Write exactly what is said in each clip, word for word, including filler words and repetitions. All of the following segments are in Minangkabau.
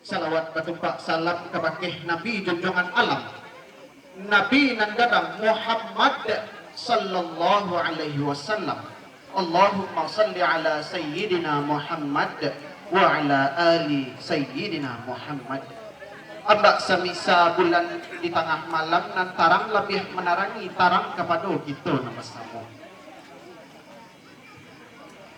Salawat batumpak salam kabakeh Nabi junjungan alam, Nabi nan gadang Muhammad sallallahu alaihi wasallam. Allahumma salli ala Sayyidina Muhammad wa ala ali Sayyidina Muhammad. Ambak samisa bulan di tangah malam nan tarang labiah manarangi tarang kapado kito nan basamo.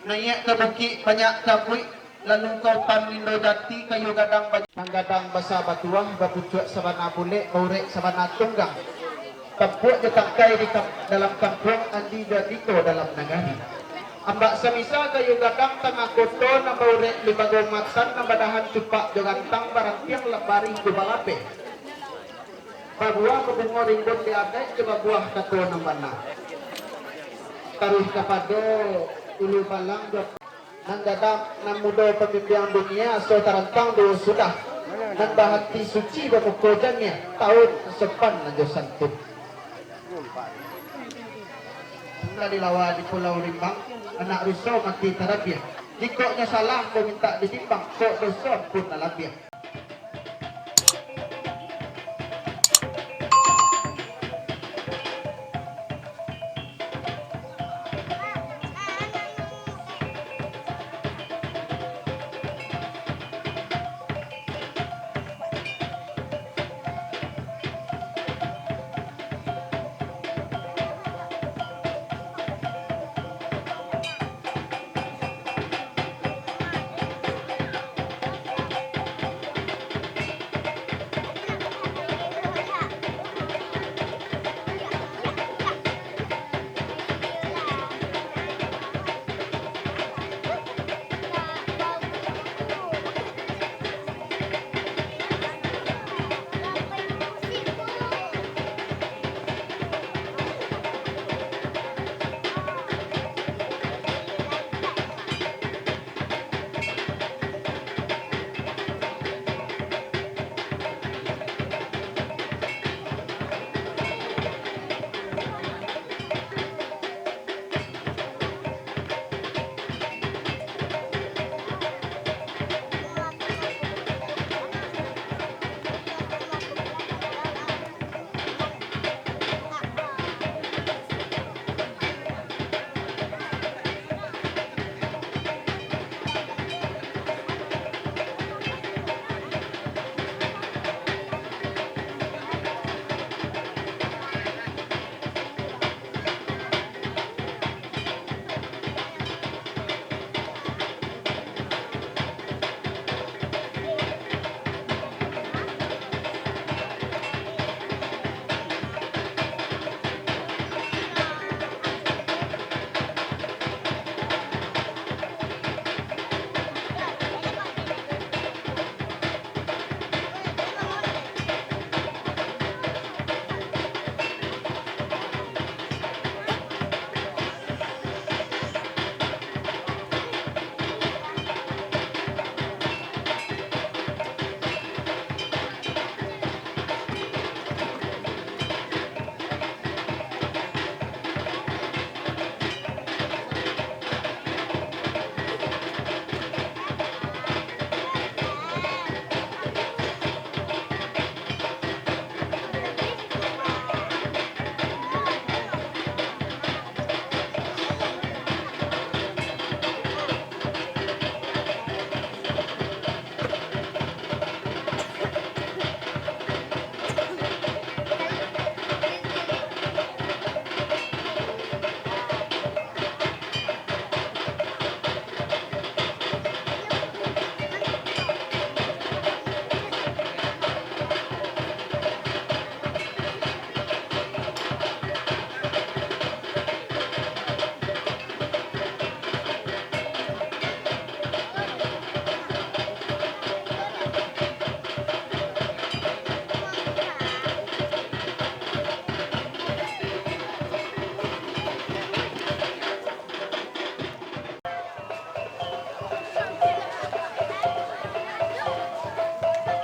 Naiak ka bukik banyak kabuik, lalu ka utan Indo Jati, kayu gadang ba-, nan gadang basa batuah, bapucuak sabana bulek, baurek sabana tunggang. Tampuak jo tangkai di kam-, dalam kampuang, andi jo andiko dalam nagari. Ambak samisa kayu gadang tangah koto, nan baurek limbago matan, nan badahan cupak jo gantang, barantiang lah barih jo balabeh. Babuah babungo rimbun di adaik jo babuah kato nan bana. Taruih kapado ulu balang jo nan gadang, nan mudo pambimbiang dunia, so tarantang duo sudah, nan bahati suci bamuko janiah, taun sopan nan jo santun. Tadi lawa di Pulau Rimbang, anak ruso mati tarabiah. Jikok nyo salah, ko mintak ditimbang, kok doso pun lah labiah.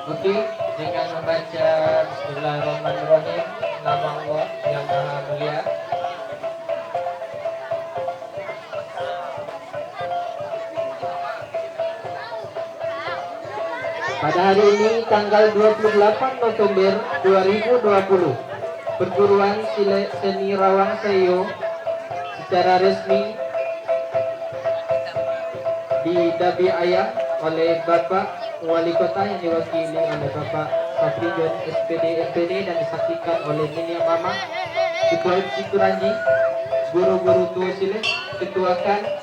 Oke, dengan membaca Bismillahirrahmanirrahim, nama Allah yang Maha Mulia. Pada hari ini, tanggal dua puluh delapan November dua ribu dua puluh, perguruan silat seni Rawang Sayo secara resmi didabiah oleh Bapak Wali Kota yang diwakili oleh Bapak Safrijon, S P D, M P D, dan disaksikan oleh Niniak Mamak, Ketua M C Kuranji, guru-guru tuo silat, ketuakan.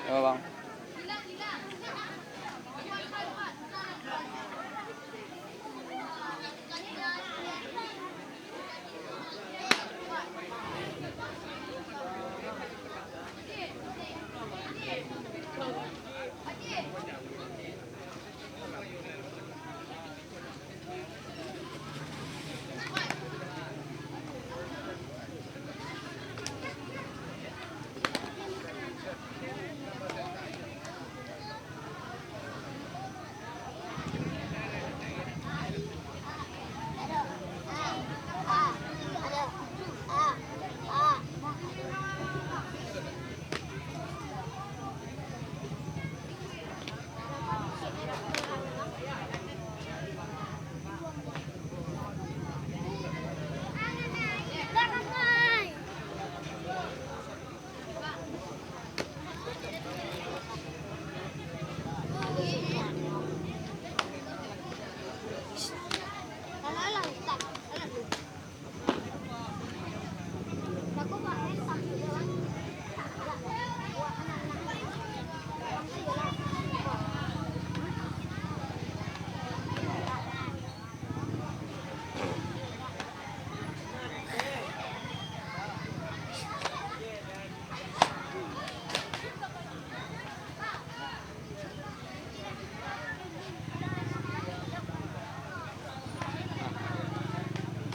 Yo, Bang.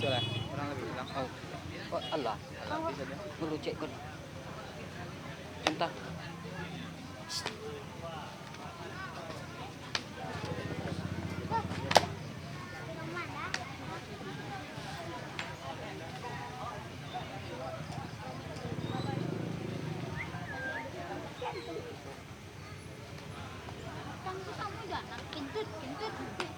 Itulah, kurang lebih bilang. Oh. Oh, alah. Alah, bisa dia. Dulu cek kan. Entah. Kentut, kentut, kentut.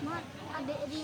Mak, adek di.